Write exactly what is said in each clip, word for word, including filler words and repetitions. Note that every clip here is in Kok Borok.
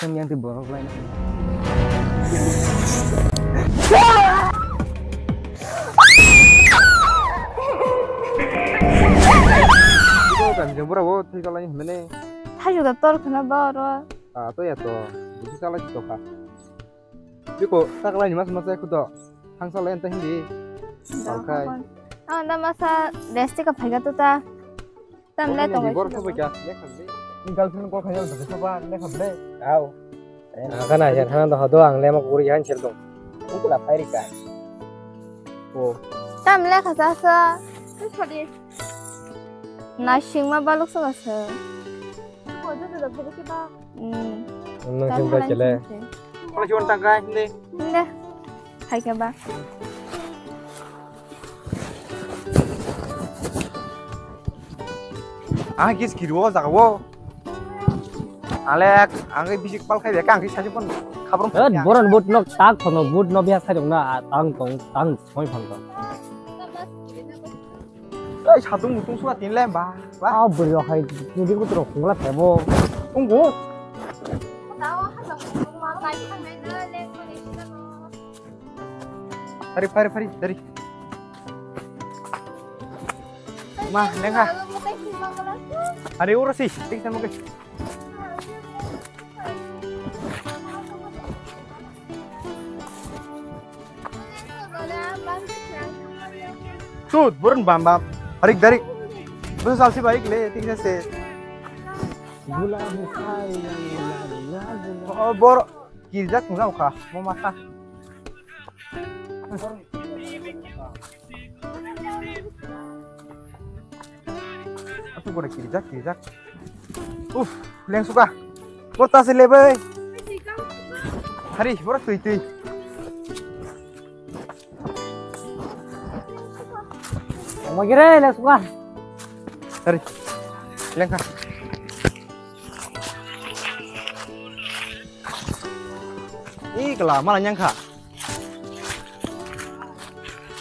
Yang ti borok lai. Ito kan jeng bura bo thwi kalai himene. Thajo da tor khna ba oro. Ah, to ya to. Busi kalai to kha. Biko, taklai ni mas mas ya kudo. Hangsa lai anta hindi. Okai. Ah, na masa resti ka phaiga to ta. Tam le tong. Bor ko bika, lekha le. Ni girlfriend ko khaya to saba lekha le. Au. Kana ya, kana do hodo ang le ma kuri han chel dong. Ungkula phairika. O. Tam lekha sa sa. Tu chodi. Na singma baluk sa sa. Ko do do do ke ba. Hmm. Nang sing ba chele. Kala chuan tangkai, hindi. Hindi. Hai ke ba. Ah, kis kiri wo, jaga wo. Alek, ang bisik pal khai de, ang kis sajo pon khabar. Eh, boron but nok tak thono, but no biya khai dong na, tang tong, tang soi phang tong. Ei, satung mutung suka tin le, ba, ba. Ah, beri rok hai, nidi kutu rok khungla thebo. Tunggu. Fari, fari, fari, dari. Ma, lengha. Hari uro sih, tik sama guys. Tut, burun bam bam. Harik darik. Burun salsi baik le, tik se. Oh, bor, kirjak nungau kha, mo masa. Aku boleh kirjak, kirjak. Uf, leng suka. Kota sih lebe. Hari, boros tui tui. Mau kira leng suka. Hari, leng kah. Ih, kela, mana nyangkha?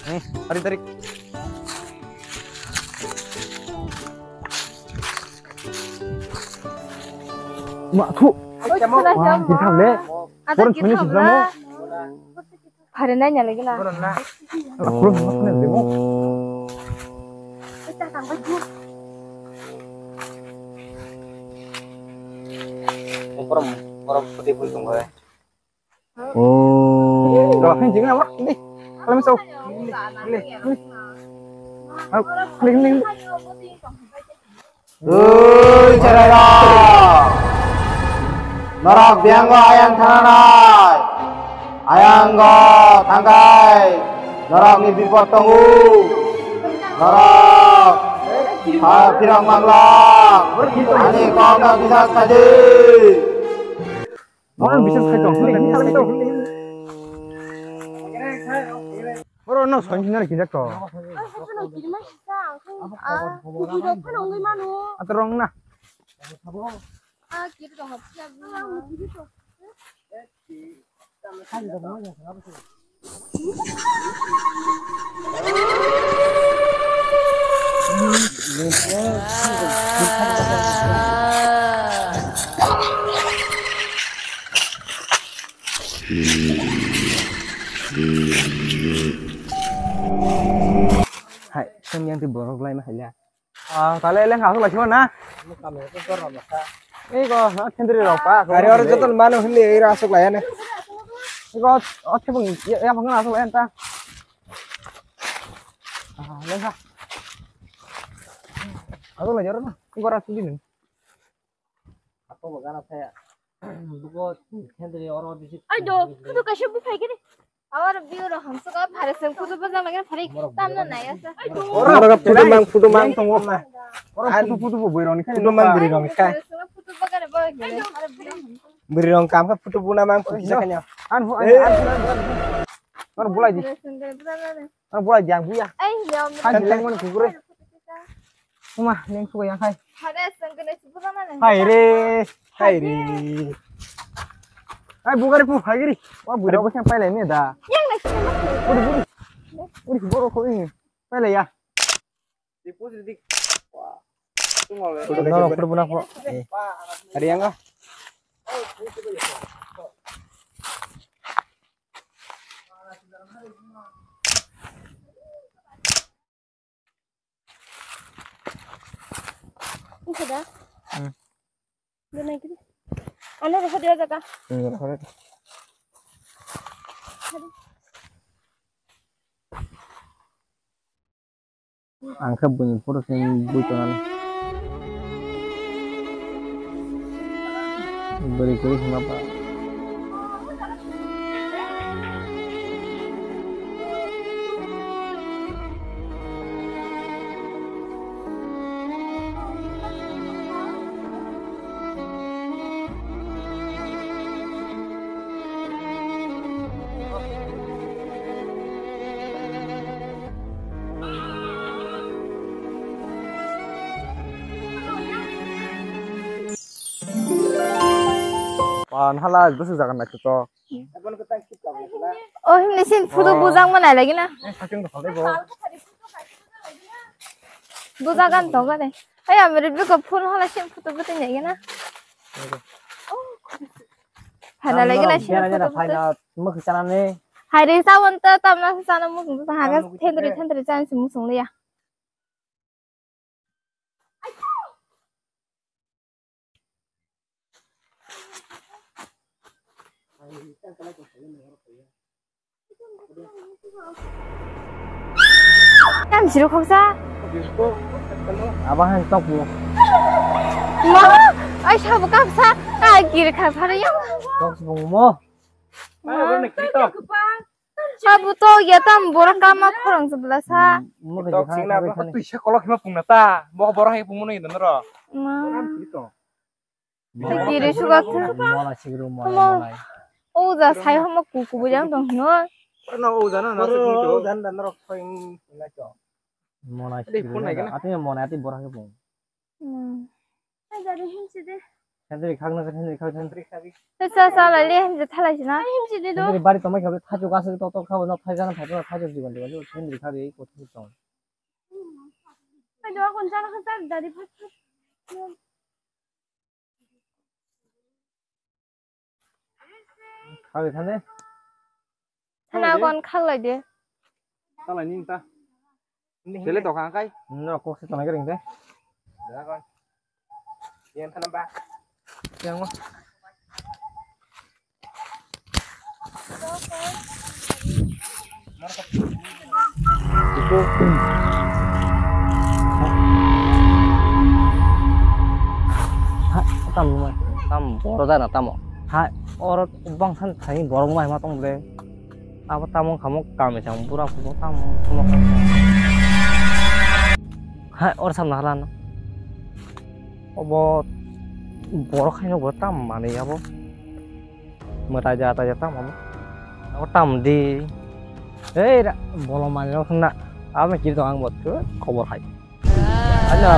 Eh, tarik, tarik. Mak, thu. Wah, kita le. Ada kita sih, lah. Hari nanya lagi lah. Kurang, kurang, kurang, kurang. Kurang, kurang putih putih tunggu ya. Oh. Lo, ini jingga apa? Ini. Kalau misal. Ini. Ini. Ayo, klik, klik, klik. Ui, cherera. Norok biango ayang thananai. Ayango thangkai. Norok ni bipot tongo. Norok. Ha, pirang mangla. Ani kok no bisas kaji. Bono bisas khai tong, hwnwi hwnwi salai tong. Oro no soi hwnwi kijak to. Ai, haphano kirima sisa, ang khai, ah, kuki rok phano wngwi mano. Ato rong na. Ah, kiri tong, hapsi, ah, kiri tong. Hai, sem yang ti borok lai ma haila. Ah, tale leng asuk lai sima na. Ei go, na kendri rok pa. Ari oro joto manu hindi ei asuk lai ne. Ei go, o thebung ya phang asuk lai ta. Ah, leng ha. Asuk lai jaro na. Ei go asuk din. Ako bagana saya. Buko kendri oro bisi. Ai do, kudu kaisa buphai gini. Awar biu roham suka phare seng photo bajang lagi phare tamna nai asa. Oro ga photo mang, photo mang tongo. Oro photo, photo bo bwrwi rok ni khai. Photo mang bwrwi rok ni khai. Phare seng photo bagare bagare. Bwrwi rok kam kha photo buna mang photo kisa kanya. An hu an an. Oro bulai di. Phare seng gare bagare. Oro bulai di ang buya. Ai lom. Kan leng mon kugure. Uma, neng suka yang hai. Phare seng gane si bujana neng. Hai re, hai re. Hai bugari pu hai giri. Wa bugari pu sampai lai me da. Yang nai sini. Budi budi. Budi boro ko ini. Pai lai ya. Di pu di. Wa. Tungol. Noro pura buna ko. Hari yang ah. Ini sudah. Hmm. Dia naik ini. Anu, roho dia jaga. Hmm, roho dia. Ang khe buini photo se bui tongnani. Bwrwi kwrwi hwnba ba. Pan hala bwswk jaga naithotok. O himni sin photo bujak ma nai lagi na. Eh, saking dok khalai bo. Bujak gan to gare. Ay, amri biko phone hala sin photo butui nai gana. Phaina lagi na sin photo butui. Mukh sana ne. Hai re, sabon to tamna sana mukh sana haga thendri thendri chan si musung le ya. Kam siro khoksa. Aba han tok mo. Ma, ai sabo kapsa. Ai gir kha phara yang. Tok sibung mo. Abu to ya tam borok kama khorang se bwlasa. Tok singna abo twi se kolok hima pungna ta. Bo borok hai pungmano yedon ro. Kiri suga khe. Mola sigru mola mola. O ja sai homo ku ku bujang tong hino. No o ja na na se ku o ja na norok soing na cho. Mola sigru. Ati mola ati borok hai pung. Hai gari himsi de. Hendri khak na hendri khak hendri khak. Sa sa la le himsi thalai sina. Himsi de do. Hendri bari tomai khak thaju gas to to khabo no thai jana thaju thaju jiban jiban hendri khak ei ko thai tong. Hai do kon jana khak gari phak. Khali thane. Thana kon khaklai de. Khaklai ni ta. Bele to khang kai. No kok se tonai kering de. Bela kon. Yang thana ba. Yang mo. Itu. Ha, tam, tam, oro jana tamo. Ha, oro bangsan thani borok mai ma tong ble. Abo tamo kamo kami chang bura kubo tamo. Ha, oro samna halan. Obo borok haino bo tam mani abo. Mwtai ja ta ja tamo. O tam di. Ei ra bolong mani rok na. Abo kiri tong ang bot khobor hai. Ano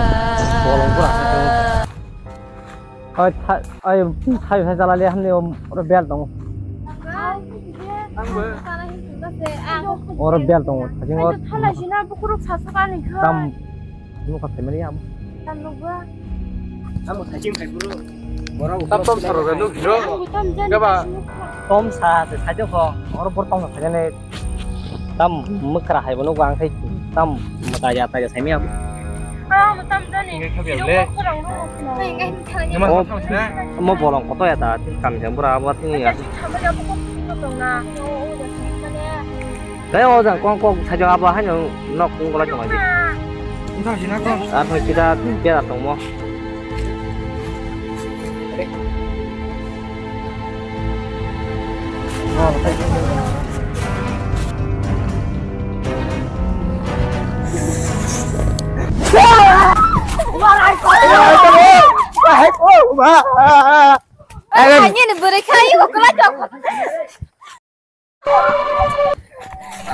bolong pura. Oi thai oi thai hai jala le hamni oro bel tong. Oro bel tong. Thajing oro. Thalai sina bukuruk sasukani kha. Tam. Nukha phaimani amo. Tam nukha. Amo thajing khai bro. Borok tam tom saro ga nukhi ro. Gaba. Tom sa se thajing kho. Oro bor tom sa ne. Tam mukra hai bono gang khai. Tam mata ya ta ya saimi amo. Ah, tam jani. Ngai khabi le. Mo bolong koto ya ta kam jang bura abo tini ya. Tei o jang kong kok sajak abo haino nok kung golai tong di. Wngkha sina kong. Ar hoi kita bera tongmo. Ani ni bwrwi kha, iko kwlai tong.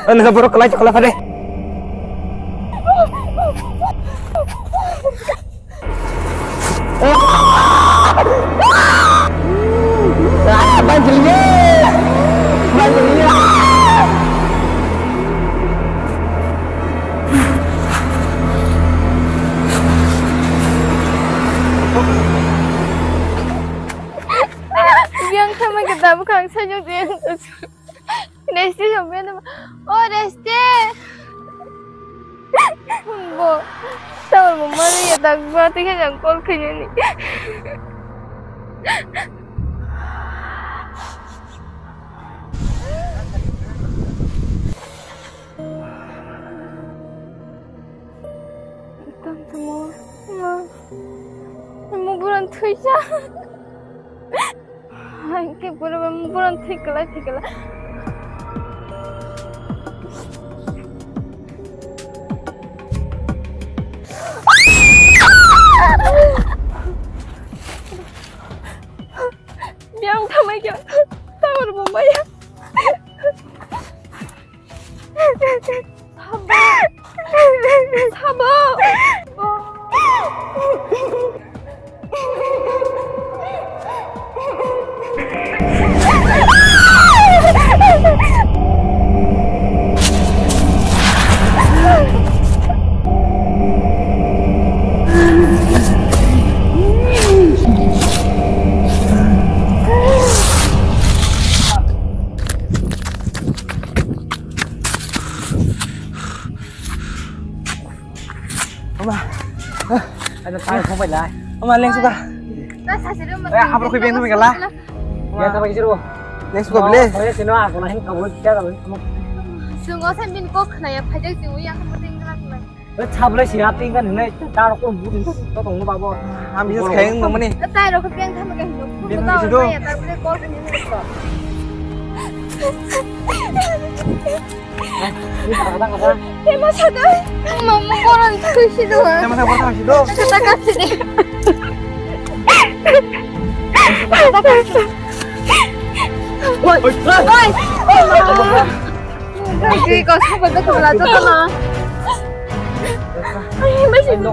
Ano borok kwlai kwlai phade. Ah, banjir ye. Banjir ye. Yang sama kita bukan saja dia. Resti sampai nama. Oh, Resti. Bo, tabor bo mani ya dak ba, tei khe jang call khainani. Tongthokma, ma, mo buran thwisa. Hai, ke pura ba mo buran thwi kwlai, thwi kwlai. Biyang thamai khe, tabor bo maya. Sabo! Sabo! Ama. Ada tayo ko pala. Ama, leng suka. Na sasiro. Eh, abro ko beng gala. Ya, tama kisiro. Leng suka bele. Oh, sino ako na hin kabo kya kabo. Sungo sa min ko khna ya phajak si uya ko ting kala kala. Eh, chabla si hapting kan ne, tar ko budin to tong babo. Am is khaing no mani. Tai ro ko peng tham ka hin. Peng tham ka hin. Ya, tar ko ko hin ko. Tema sakal. Mama koran khushi do. Tema sakal khushi do. Kata kata sini. Woi, woi. Woi. Kau siapa tu kau laju tu mah? Ay, masih dito.